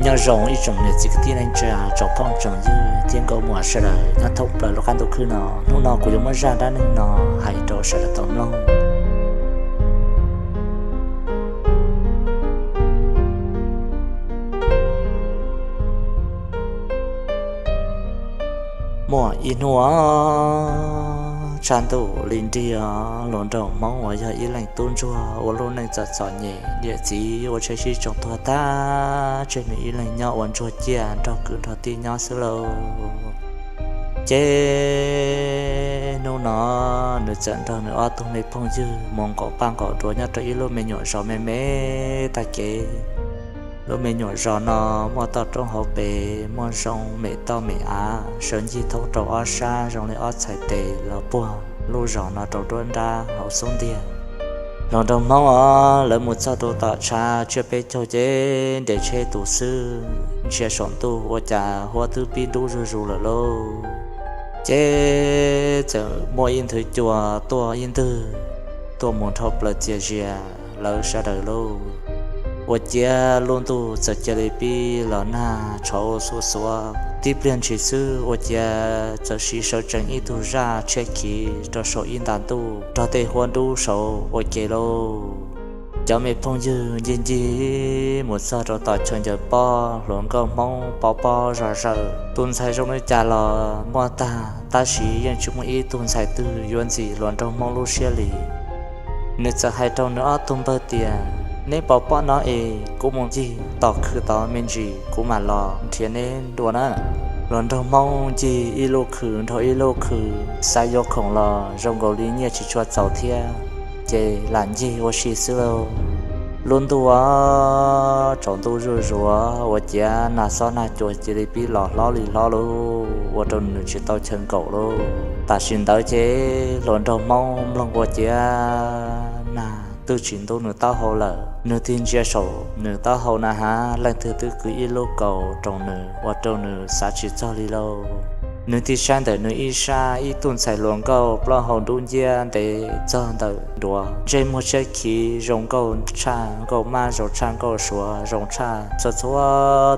Nyob zoo ib tsoom niam txiv kwv tij neej tsa, tsoom phooj tsoom ywg thiab nkauj muam sawv daws nyob thoob plaws lub qab ntuj khwb no. Hnub no kuv yuav muab zaj dab neeg no hais rau sawv daws tau mloog. Muaj ib hnub tshav ntuj li nrig, hluas nraug Hmoob uas yog ib leeg tub ntsuag ua lub neej txom txom nyem, niam txiv ua tsheb sib tsoo tuag tag, tseg nws ib leeg nyob ua ntsuag ciaj nrog kwv nrog tij nyob xwb lauj. Ces hnub no nws txawm nrog nws ob tug me phooj ywg mus nqaum paj nqaum duav nyob rau ib lub me nyuam zos me me tag kev. Lub me nyuam zos no muaj toj roob hauv pes, muaj zoo mem toj mem av sawv ncig thoob rau ob sab zoo li ob txhais tes los puag lub zos no rau nruab nrab hauv xub ntiag. Hluas nraug Hmoob os, lawv mus txog rau tom tshav tsiab peb caug ces nres tsheb tus xwb, ntsia saum ntuj ua cas huab twb pib dub zuj zus lawm lauj. Ces txawm muaj ib nthwv cua tuaj ib ntwg, tuaj mus dhau plaws txias zias lawv sawv daws lauj. Ua ciav lub ntuj txawm cia li pib los nag tshov ua xuav xuav, tib pliag ntshis xwb ua ciav txawm siv sawv tsees ib tug zaj tshiab khiv rau saum ib nta ntuj nrog tej huab dub saud ua ke lauj. Cov me phooj ywg ncig ncig mus txog rau tom chaw ncaws pob, hluas nkauj Hmoob pov pob zog zawm, tus ntxhais zoo li cas los muaj tag, tab sis yeej tsis muaj ib tug ntxhais twg yuav ntxim hluas nraug Hmoob lub siab li. Nws txawm hais rau nws ob tug npawg tias, neb pov pob no es kuv mus ncig tom khw tod me ntsis kuv mam los nrhiav neb dua na. Hluas nraug Hmoob ncig ib lub khw dhau ib lub khw, xav yuav khoom los zoo nkaus li nyiaj tsis tshua txaus thiab, ces lam ncig ua si xwb lauj. Lub ntuj tsaus ntuj zuj zus ua ciav nag xob nag cua cia li pib los hlob li hlob lauj, ua rau nws tsis tau chaw nkaum lauj. Tam sim ntawd ces hluas nraug Hmoob mloog ua ciav nag twb tsis ntub nws taub hau lawm, nws tig ntsia saum nws taub hau na has leej twg twb kwv ib lub kaus rau nws ua rau nws xav tsis txog li lauj. Nws tig saib ntawm nws ib sab, ib tug ntxhais hluas nkauj plaub hau dub nciab ntev txog ntawm duav, ntsej muag tshiab khiv zoo nkauj tshaj nkauj mab, zoo tshaj nkauj suav, zoo tshaj txhua txhua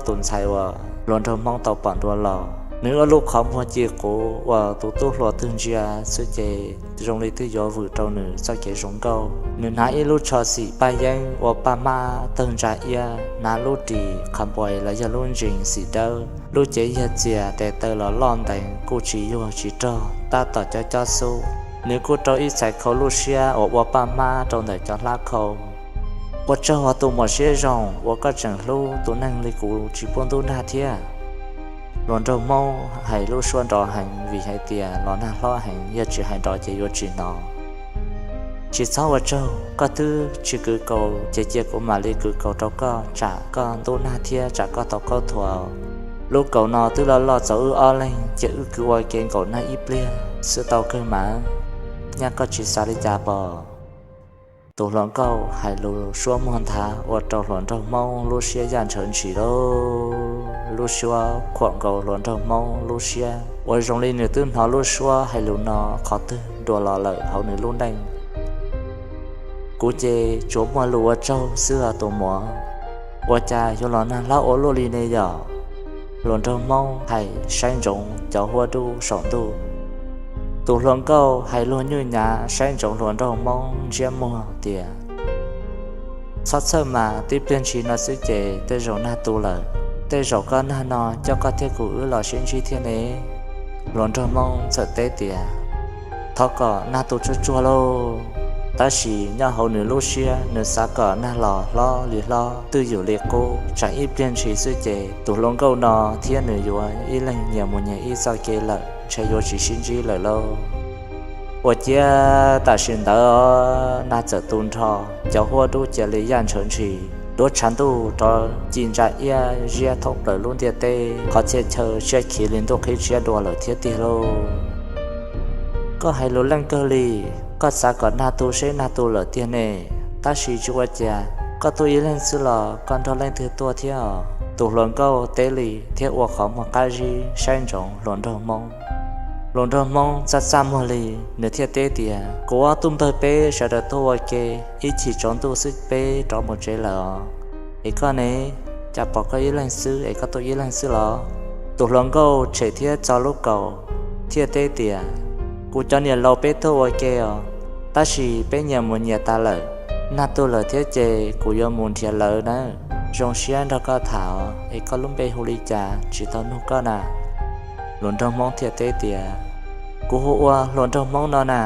tus ntxhais uas hluas nraug Hmoob tau pom dua los. Nws ua lub qhov muag ci quv uas tus tub hluas twg ntsia xwb ces zoo li twb yuav vwm rau nws txoj kev zoo nkauj. Nws hnav ib lub tsho xim paj yeeb ua paj hmab tawg ntsa iab, hnav lub ris qhas npais los yog lub ntsees xim dawb, lub cev yag txias tes taw los loj ntees kuj tsis yuag tsis rog tab tom cob cob xub. Nws kuj rau ib txhais khau lub siab uas ua paj hmab rau ntawm cov hlab khau. Ua tsaug os tus muam siab zoo uas koj tseem hlub tus neeg li kuv tsis pub ntub nag thiab. Hluas nraug Hmoob hais lub suab nrov heev vim hais tias los nag hlob heev, yog tsis hais nrov ces yuav tsis hnov. Tsis txhob ua tsaug, koj twb tsis kwv kaus ces cia kuv mam li kwv kaus rau koj, tsam koj ntub nag thiab tsam koj tau kaub thuas. Lub kaus no twb loj loj txaus wb ob leeg, cia wb kwv ua ke nkaum nag ib pliag xwb tau kawg mas. Nyaj koj tsis xav li cas pom? Tus hluas nkauj hais lus suab muag nthav ua rau hluas nraug Hmoob lub siab yaj ntshawv ntshis lauj. Lub suab khuam nkaus hluas nraug Hmoob lub siab uas zoo li nws twb hnov lub suab hais lus no qhov twg dua los lawm hauv nws lub neej. Kuv ces tsuas muaj lus ua tsaug xwb os tus muam. Ua cas yuav los nag hlob ua luaj li ne yom? Hluas nraug Hmoob hais saib ntsoov cov huab dub saum ntuj. Tus hluas nkauj hais luag nyuj nyav saib ntsoov hluas nraug Hmoob ntsiab muag tias, txhob txhawj mas, tib pliag ntshis no xwb ces tej zaum nag tu lawm. Tej zaum koj nag no coj koj thiab kuv wb los sib ntsib thiab ne. Hluas nraug Hmoob txawm teb tias, thov kom nag tu tsuag tsuag lauj. Tab sis nyob hauv nws lub siab nws xav kom nag los hlob li hlob twj ywm li qub, tsam ib pliag ntshis xwb ces tus hluas nkauj no thiab nws yuav ib leeg nyias mus nyias ib txoj kev lawm, ntshe yuav tsis sib ntsib lawm lauj. Ua ciav tam sim ntawd nag txawm tu nrho, cov huab dub cia li yaj ntshawv ntshis, duab tshav ntuj rov ci ntsa iab ziab thoob plaws lub ntiaj teb, qhov txhia chaw siab khiv li ntuj qhib tsiab dua lawm thiab tiag lauj. Koj hais lus leej kawg li, koj xav kom nag tu seb nag tu lawm tiag ne. Tab sis tsis ua cas, koj tuaj ib leeg xwb los koj nrog leej twg tuaj thiab os? Tus hluas nkauj teb li thiab ua qhov muag qab zib saib ntsoov hluas nraug Hmoob. Hluas nraug Hmoob txaj txaj muag li, nws thiaj teb tias, kuv ob tug npawg peb sawv daws tuaj ua ke, ib chim tsaus ntuj xwb peb rov mus tsev lawm os. Es koj ne, cas pom koj ib leeg xwb es koj tuaj ib leeg xwb los? Tus hluas nkauj tshem thiab txo lub kaus thiaj teb tias, kuv cov niam laus peb tuaj ua ke os, tab sis peb nyias mus nyias tas lawm, nag tu lawm thiab ces kuv yuav mus nrhiav lawv nawb. Zoo siab nrog koj tham es koj lub npe hu li cas tsis tau nug koj na? Hluas nraug Hmoob thiaj teb tias, kuv hu ua hluas nraug Hmoob no na,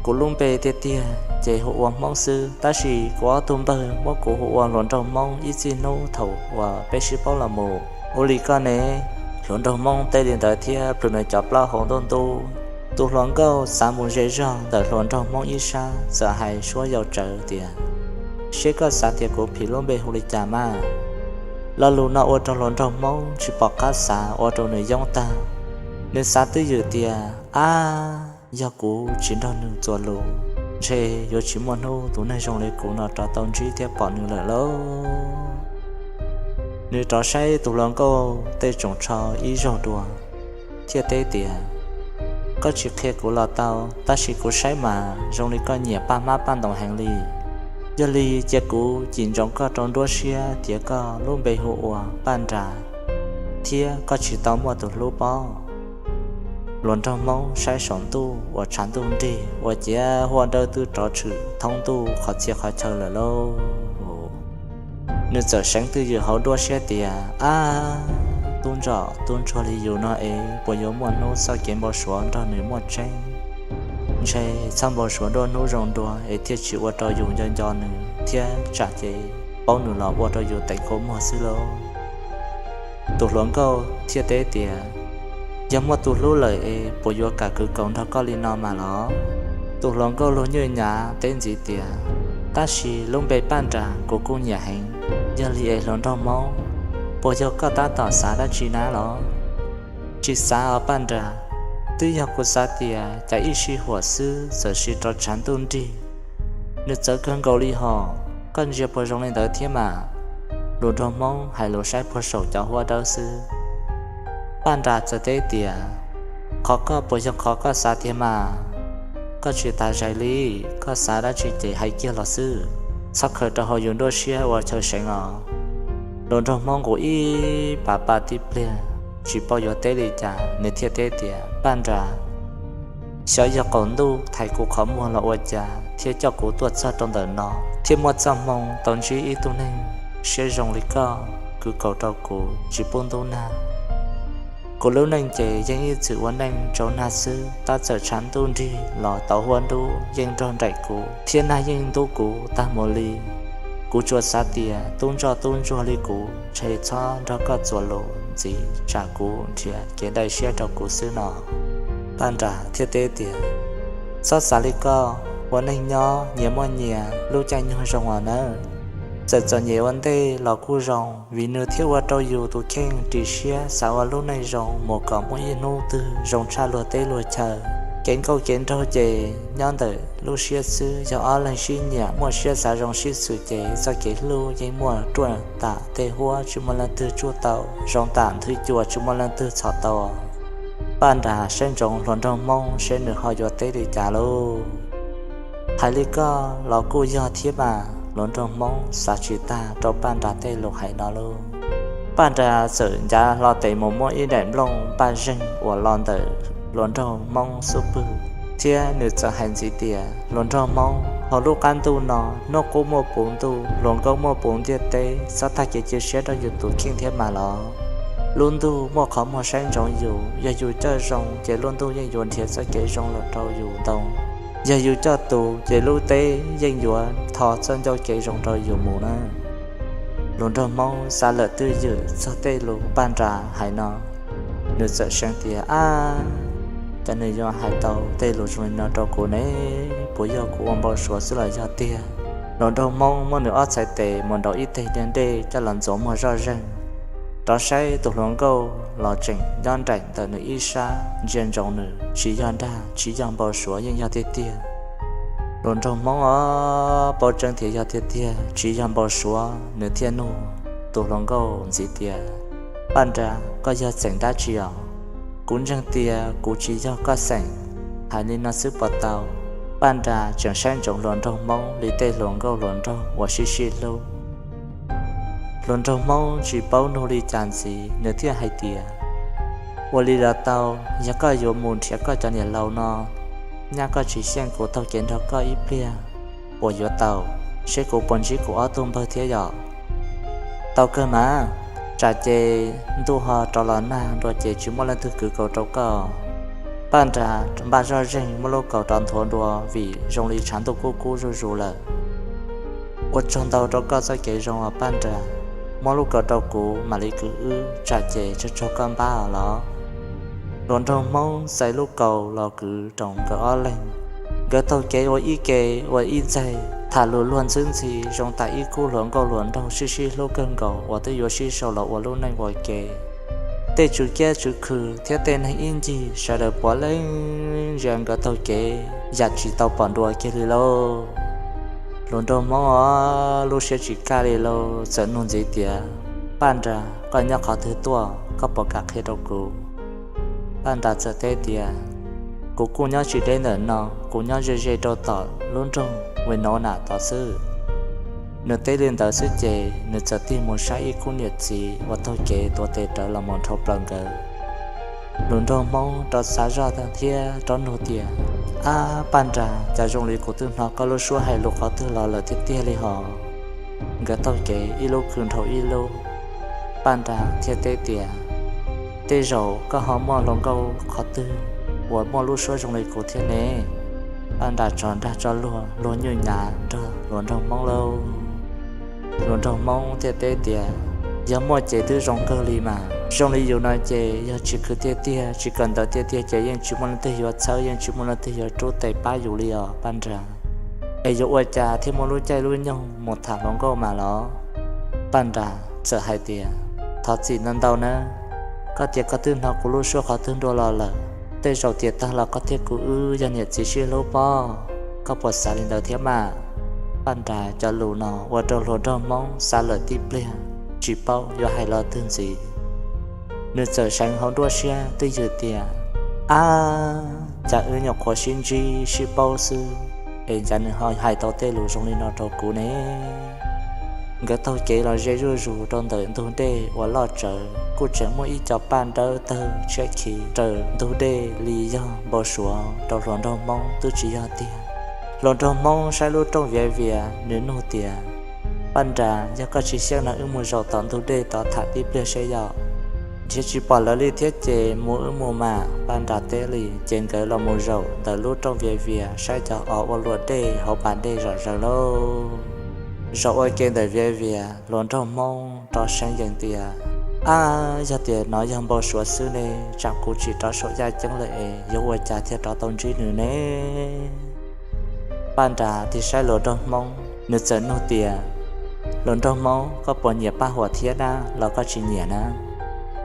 kuv lub npe tiag tiag ces hu ua Hmoob xwb, tab sis kuv ob tug npawg muab kuv hu ua hluas nraug Hmoob ib txij hnub thaum uas peb sib paub los mus. Ua li koj ne? Hluas nraug Hmoob teb li ntawd thiab plhws nws cov plaub hau ntuj ntub. Tus hluas nkauj xav mus ze zog ntawm hluas nraug Hmoob ib sab txawm hais suab yau tsawv tias, seb koj xav tias kuv phim lub npe hu li cas mas? Lo lus no ua rau hluas nraug Hmoob tsis pom qab xav, ua rau nws yoob tag. Nws xav twj ywm tias, ab, yog kuv tsis nrog nws txuas lus, ntshe yuav tsis muaj hnub tus neeg zoo li kuv no rov tau ntsib thiab pom nws lawm lauj. Nws rov saib tus hluas nkauj tej tsoos tsho ib zaug dua thiaj teb tias, koj tsis qhia kuv los tau, tab sis kuv saib mas zoo li koj nyiam paj hmab paj ntoos heev li. Yog li cia kuv cim ntsoov koj rau nruab siab tias koj lub npe hu ua Paj Nras, thiab koj tsis tau muaj tus hlub pob? Hluas nraug Hmoob saib saum ntuj uas tshav ntuj nrig ua ciav huab dawb twb rov tshwm thoob ntuj qhov txhia qhov chaw lawm lauj. Nws txawm seev twj ywm hauv nruab siab tias, ab, tub ntsuag tub ntsuag li yus no es puas yuav muaj hnub txoj kev npau suav nrog nws muaj tseeb? Ntshe txhob npau suav nruab hnub zoo dua es thiaj tsis ua rau yus nco nco nws thiab tsam ces paub nws los ua rau yus teev kua muag xwb lauj. Tus hluas nkauj thiaj teb tias, yog muaj tus hlub lawm es puas yuav kam kwv kaus nrog koj li no mas los? Tus hluas nkauj luag nyuj nyav teb ntxiv tias, tab sis lub npe Paj Nras kuv kuj nyiam heev, yog li es hluas nraug Hmoob, puas yog koj tab tom xav dab tsi na los? Tsis xav os Paj Nras, twb yog kuv xav tias cas ib sij huam xwb txawm sis rov tshav ntuj nrig, nws txawv kawg nkaus li hos, koj ntsia puas zoo li ntawd thiab mas? Hluas nraug Hmoob hais lus saib puag saum cov huab dawb xwb. Paj Nras txawm teb tias, qhov koj puas yog qhov koj xav tiag mas? Koj tsis tas zais li, koj xav dab tsi ces hais kiag los xwb, txhob khaws rau hauv yus nruab siab ua chaw seev os. Hluas nraug Hmoob nqus ib pas paj tib pliag, tsis paub yuav teb li cas, nws thiaj teb tias, Paj Nras, xyov yog qaum ntuj thaiv kuv qhov muag los ua cas thiaj coj kuv tuaj txog rau ntawm no, thiaj muaj txoj hmoo tau ntsib ib tug neeg siab zoo li koj kwv kaus rau kuv tsis pub ntub nag. Kuv lub neej ces yeej ib txwm ua neej tsau nag xwb, tab txawm tshav ntuj nrig los tau huab nruab yeej nrog nraim kuv thiab nag yeej ntub kuv tag mus li. Kuv tsuas xav tias tub ntsuag tub ntsuag li kuv ntshe txhob nrog koj txuas lus ntxiv tsam kuv nrhiav kev dai siab rau kuv xwb no. Paj Nras thiaj teb tias, txhob xav li koj, ua neej nyob nyias muaj nyias lub caij nyoog zoo os nawb. Txawm txom nyem ua ntej los kuj zoo, vim nws thiaj ua rau yus tus kheej ris siab xav ua lub neej zoo mus kom muaj ib hnub twg zoo tshaj luag teb luag chaw. Kev nkauj kev nraug ces nyob ntawm lub siab xwb, yog ob leeg sib nyiam muaj siab xav zoo sib xwm ces txoj kev hlub yeej muaj ruaj tam tej huab tsis muaj leej twg tsuj tau, zoo tam nthwv cua tsis muaj leej twg txhom tau. Paj Nras saib ntsoov hluas nraug Hmoob seb nws ho yuav teb li cas lauj. Hais li koj los kuj yog thiab mas, hluas nraug Hmoob xav tsis tag rau Paj Nras tej lus hais no lauj. Paj Nras txawm ncav hlo tes mus muab ib daim nplooj paj zeeg uas los ntawm hluas nraug Hmoob xub pwg, thiab nws txawm hais ntxiv tias, hluas nraug Hmoob, hauv lub qab ntuj no hnub qub muaj puv ntuj, hluas nkauj muaj puv ntiaj teb, txhob tag kev cia siab rau yus tus kheej thiab mas los. Lub ntuj muaj qhov muag saib ntsoov yus, yog yus coj zoo ces lub ntuj yeej yuav nrhiav txoj kev zoo los rau yus ntoo. Yog yus coj tus ces lub teb yeej yuav tho txoj ncauj kev zoo rau yus mus na. Hluas nraug Hmoob xav lawm twj ywm txog tej lus Paj Nras hais no, nws txawm seev tias, ab, cas nws yuav hais tau tej lus zoo li no rau kuv ne? Puas yog kuv ua npau suav xwb los yog tiag? Hluas nraug Hmoob muab nws ob txhais tes mus nraum ib teg nia dej coj los ntxuav muag zoj zeeg, rov saib tus hluas nkauj los tseem nyob nraim ntawm nws ib sab ntsia ntsoov nws, tsis yog dag tsis yog npau suav yeej yog tiag tiag. Hluas nraug Hmoob os, paub tseeb tias yog tiag tiag tsis yog npau suav, nws thiaj nug tus hluas nkauj ntxiv tias, Paj Nras, koj yog txeem dab tsi os? Kuv ntseeg tias kuv tsis yog koj xeem. Hais li no xwb puas tau? Paj Nras tseem saib ntsoov hluas nraug Hmoob li tej hluas nkauj hluas nraug uas sib sib hlub. Hluas nraug Hmoob tsis paub nug li cas ntxiv, nws thiaj hais tias, ua li los tau, yog koj yuav mus nrhiav koj cov niam laus no, nyaj koj tsis xyeej kuv taug kev nrog koj ib pliag, puas yuav tau, seb kuv puas ntsib kuv ob tug npawg thiab yom? Tau kawg mas, tsam ces ntuj ho rov los nag dua ces tsis muaj leej twg kwv kaus rau koj. Paj Nras npaj zoj zeeg muab lub kaus rov nthuav dua vim zoo li tshav ntuj kub kub zuj zus lawm. Ua tsaug ntau rau koj txoj kev zoo os Paj Nras, muab lub kaus rau kuv mam li kwv wb, tsam ces tsaug tsaug koj npab os los. Hluas nraug Hmoob txais lub kaus los kwv rau nkawd ob leeg. Nkawd taug kev ua ib ke ua ib ntxaig, tham lus luag ntxwb ntxhi zoo tas ib khub hluas nkauj hluas nraug sib sib hlub kawg nkaus uas twb yuav sib sau los ua lub neej ua ke. Tej tswv kiab tswv khw thiab tej neeg ib ncig sawv daws puav leej ntsia nkawd taug kev yam tsis tau pom dua kiag li lauj. Hluas nraug Hmoob os, lub siab tsis kaj li lauj, txawm nug ntxiv tias, Paj Nras, koj nyob qhov twg tuaj, koj puas kam qhia rau kuv? Paj Nras txawm teb tias, kuv kuj nyob tsis deb ntawm no, kuv nyob ze ze rau tom lub nroog Winona tod xwb. Nws teb li ntawd xwb ces nws txawm tig mus saib ib khub niam txiv uas taug kev tuav tes rawv los mus dhau plaws nkawd. Hluas nraug Hmoob rov xav zoj thiab rov nug tias, ab Paj Nras, cas zoo li kuv twb hnov koj lub suab hais lus qhov twg los lawm tiag tiag li hos? Nkawd taug kev ib lub khw dhau ib lub, Paj Nras thiaj teb tias, tej zaum koj ho muaj hluas nkauj qhov twg uas muaj lub suab zoo li kuv thiab ne? Paj Nras tso dag tso luag luag nyuj nyav nrog hluas nraug Hmoob lauj. Hluas nraug Hmoob thiaj teb tias, yog muaj ces twb zoo kawg li mas, zoo li yus no ces yog tsis khwv tiag tiag tsis kawm ntawv tiag tiag ces yeej tsis muaj leej twg yuav txhawb, yeej tsis muaj leej twg yuav rub tes pab yus li os Paj Nras. Es yuav ua cas thiaj muaj lub caij lub nyoog mus tham hluas nkauj mas los? Paj Nras txawm hais tias, thov txim ntau ntau nawb, koj tias koj twb hnov kuv lub suab qhov twg dua los lawm, tej zaum tiam tag los koj thiab kuv wb yog niam txiv sib hlub pob, koj puas xav li ntawd thiab mas? Paj Nras cov lus no ua rau hluas nraug Hmoob xav lawm tib pliag, tsis paub yuav hais lo twg ntxiv. Nws txawm seev hauv nruab siab twj ywm tias, ab, cas wb nyuam qhuav sib ntsib sib paub xwb es cas nws ho hais tau tej lus zoo li no rau kuv ne? Nkawd taug kev los ze zuj zus rau ntawm ntug dej uas loj tsawv, kuj tseem muaj ib co paj dawb tawg tshiab khiv raws ntug dej li yog npau suav rau hluas nraug Hmoob twb tsis yog tiag. Hluas nraug Hmoob saib lub rooj viav vias, nws nug tias, Paj Nras, yog koj tsis xyeej no wb mus zaum tom ntug dej tod tham tib pliag seb yom? Nrhiav tsis pom lawv li thiab ces mus wb mus mas, Paj Nras teb li. Ces nkawd los mus zaum ntawm lub rooj viav vias saib cov os ua luam dej hauv pas dej zom zaws lauj. Zaum ua ke ntawm viav vias, hluas nraug Hmoob rov seev yees tias, ab, yog tias nov yog npau suav xwb ne, tsam kuv tsim rov saum yaj ceeb lawm es yuav ua cas thiaj rov tau ntsib nws ne? Paj Nras tig saib hluas nraug Hmoob, nws txawm nug tias, hluas nraug Hmoob, koj puas nyiam Paj Huam thiab na los koj tsis nyiam na?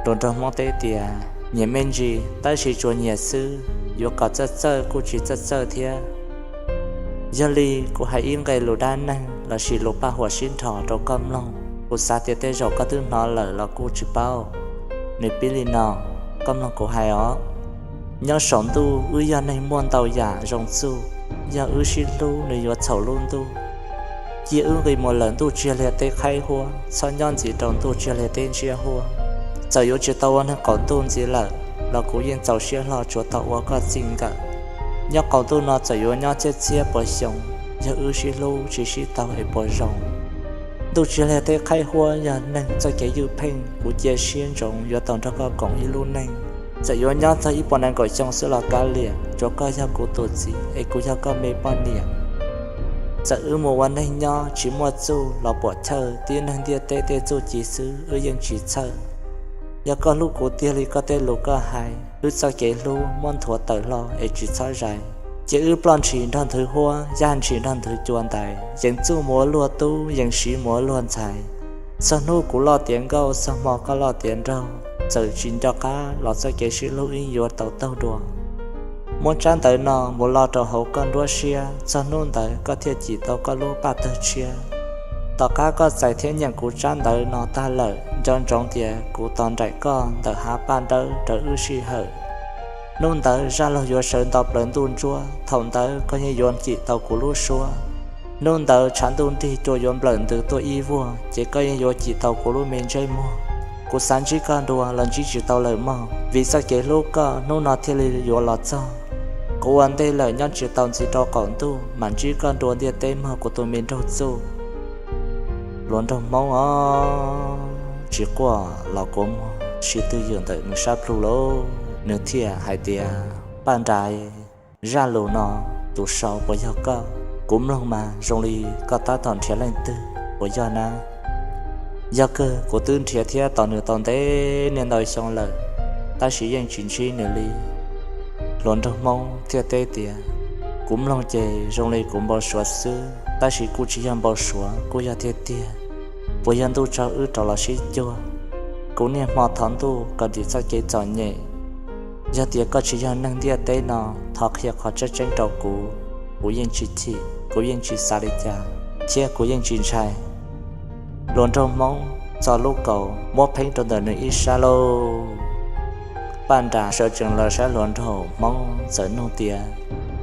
Hluas nraug Hmoob teb tias, nyiam me ntsis, tab sis tsuas nyiam xwb, yuav kom txawj txawj kuj tsis txawj txawj thiab. Yog li kuv hais ib nqe lus dab neeg lossis lus Paj Huam sib nrho rau koj mloog, kuv xav tias tej zaum koj twb hnov lawm los kuj tsis paub. Nws pib li no, koj mloog kuv hais os. Nyob saum ntuj wb yog neeg muaj ntau yam zoo txuj, yog wb sib hlub nws yuav txhaum lub ntuj. Cia wb nqis mus lawm ntuj tsiag liag teb qhaib huab, txhob nyob ntxiv rau ntuj tsiag liag teb ntsiab huab. Txawm yuav tsis tau ua neeg qaum ntuj ntxiv lawm los kuv yeej txaus siab hlo tsuav tau ua koj txij nkawm. Nyob qaum ntuj no txawm yuav nyob txhiab txhiab puas xyoo, yog wb sib hlub tsis sib tau es puas zoo? Ntuj tsiag liag teb qhaib huab yog neeg txoj kev ywj pheej, kuv cia siab ntsoov yuav tau nrog koj koom ib lub neej. Txawm yuav nyob txog ib puas nees nkaum xyoo xwb los kav liam, tsuav koj yog kuv tus txiv es kuv yog koj me poj niam. Txawm wb mus ua neeg nyob tsis muaj txuj los puam chawj, tib neeg ntiaj teb tej txuj ci xwb wb yeej tsis txhawj. Yog koj hlub kuv tiag li koj tej lus koj hais, wb txoj kev hlub muab nthuav tawm hlo es tsis txhob zais. Ces wb ploj ntshis nrog nthwv huab, yaj ntshis nrog nthwv cua ntais, yees txuj mus ua luag tub, yees siv mus ua luag ntxhais. Txog hnub kuv loj tiav nkauj, txog hmo koj loj tiav nraug, txawm tsis nco qab los txoj kev sib hlub wb yuav tau taug dua. Muab tsab ntawv no mus lo rau hauv koj nruab siab, txog hnub ntawd koj thiaj cim tau koj lub paj tawg tshiab. Tom qab koj txais thiab nyeem kuv tsab ntawv no tag lawm, nco ntsoov tias kuv tos nraim koj ntawm hav paj dawb raws wb sij hawm. Hnub ntawd zaj laug yuav sawv nto plaws ntuj ntsuab, thaum ntawd koj yeej yuav cim tau kuv lub suab. Hnub ntawd tshav ntuj nrig cua yuav nplawm ntws tuaj ib vuag, ces koj yeej yuav cim tau kuv lub me ntsej muag. Kuv xav ntsib koj dua los ntsib tsis tau lawm mog, vim txoj kev hlub koj hnub no thiaj li yuav los txog. Kuv ua ntej lawm nyob tsis tau ntxiv rau qaum ntuj, mam ntsib koj dua ntiaj teb mog kuv tus me nraug txuj. Hluas nraug Hmoob os, tsis quaj los kua muag sib twj ywm ntawm nws sab plhu lauj, nws thiaj hais tias, Paj Nra, zaj lus no tus sau puas yog koj? Kuv mloog mas zoo li koj tab tom nrhiav leej twg puas yog na? Yog kawg, kuv twb nrhiav thiab tos nws tau ntev niaj ntau xyoo lawm, tab sis yeej tsis ntsib nws li. Hluas nraug Hmoob thiaj teb tias, Kuv mloog ces zoo li kuv npau suav xwb, tab sis kuj tsis yog npau suav, kuj yog tiag tiag. Puas yog ntuj tso wb rov los sib cuag? Kuv niaj hmo thov ntuj kom dim txoj kev txom nyem. Yog tias koj tsis yog neeg ntiaj teb no, thov qhia qhov tseeb tseeb rau kuv, kuv yeej tsis chim, kuv yeej tsis xav li cas, thiab kuv yeej tsis ntshai. Hluas nraug Hmoob txo lub kaus muab pheeb rau ntawm nws ib sab lauj. Paj Nra sawv tsees los saib hluas nraug Hmoob txawm nug tias,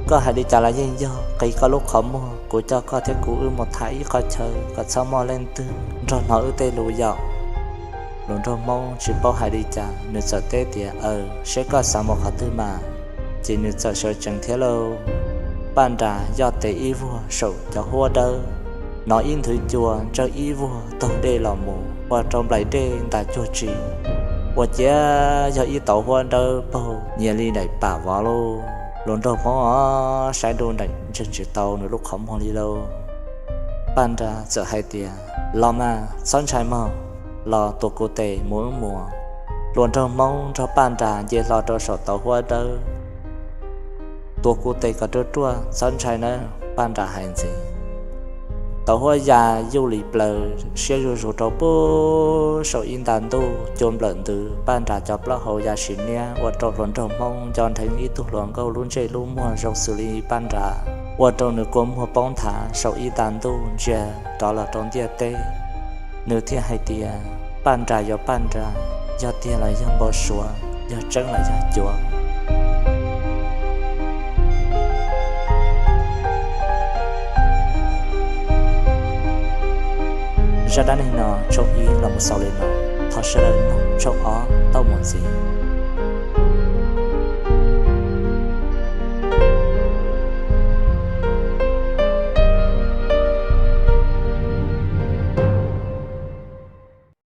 Koj hais li cas los yeej yog, qi koj lub qhov muag, kuv coj koj thiab kuv wb mus tham ib qhov chaw kom txhob muaj leej twg nrog hnov wb tej lus yom. Hluas nraug Hmoob tsis paub hais li cas, nws txawm teb tias, Aws, seb koj xav mus qhov twg mas. Ces nws txawm sawv tsees thiab lauj. Paj Nra yoj tes ib vuag saum cov huab dawb, hnov ib nthwv cua ntsawj ib vuag taug dej los mus ua rau nplaim dej ntas cuag tsi, ua ciav yog ib tauv huab dawb paug nyias li daim pam vov lauj. Hluas nraug Hmoob os, saib nruj nreem ntseeg tsis tau nws lub qhov muag li lauj. Paj Nra txawm hais tias, Los mas, txhob ntshai mog, los tuav kuv tes mus wb mus. Hluas nraug Hmoob nrog Paj Nra nce hlo rau saum tauv huab dawb. Tuav kuv tes kom ruaj ruaj, txhob ntshai nawb, Paj Nra hais ntxiv. Tauv huab ya yuj li plaws siab zuj zus rau pem saum ib nta ntuj cua nplawm ntws, Paj Nra cov plaub hau ya sim niab ua rau hluas nraug Hmoob nco nrheev ib tug hluas nkauj lub ntsej lub muag zoo xws li Paj Nra, ua rau nws kua muag poob nthav saum ib nta ntuj ntsia rov los rau ntiaj teb. Nws thiaj hais tias, Paj Nra yog Paj Nra, yog tiag los yog npau suav, yog tseeb los yog cuav. Zaj dab neeg no tshooj ib los mus xaus li no, thov sawv daws mloog tshooj ob tau mus ntxiv.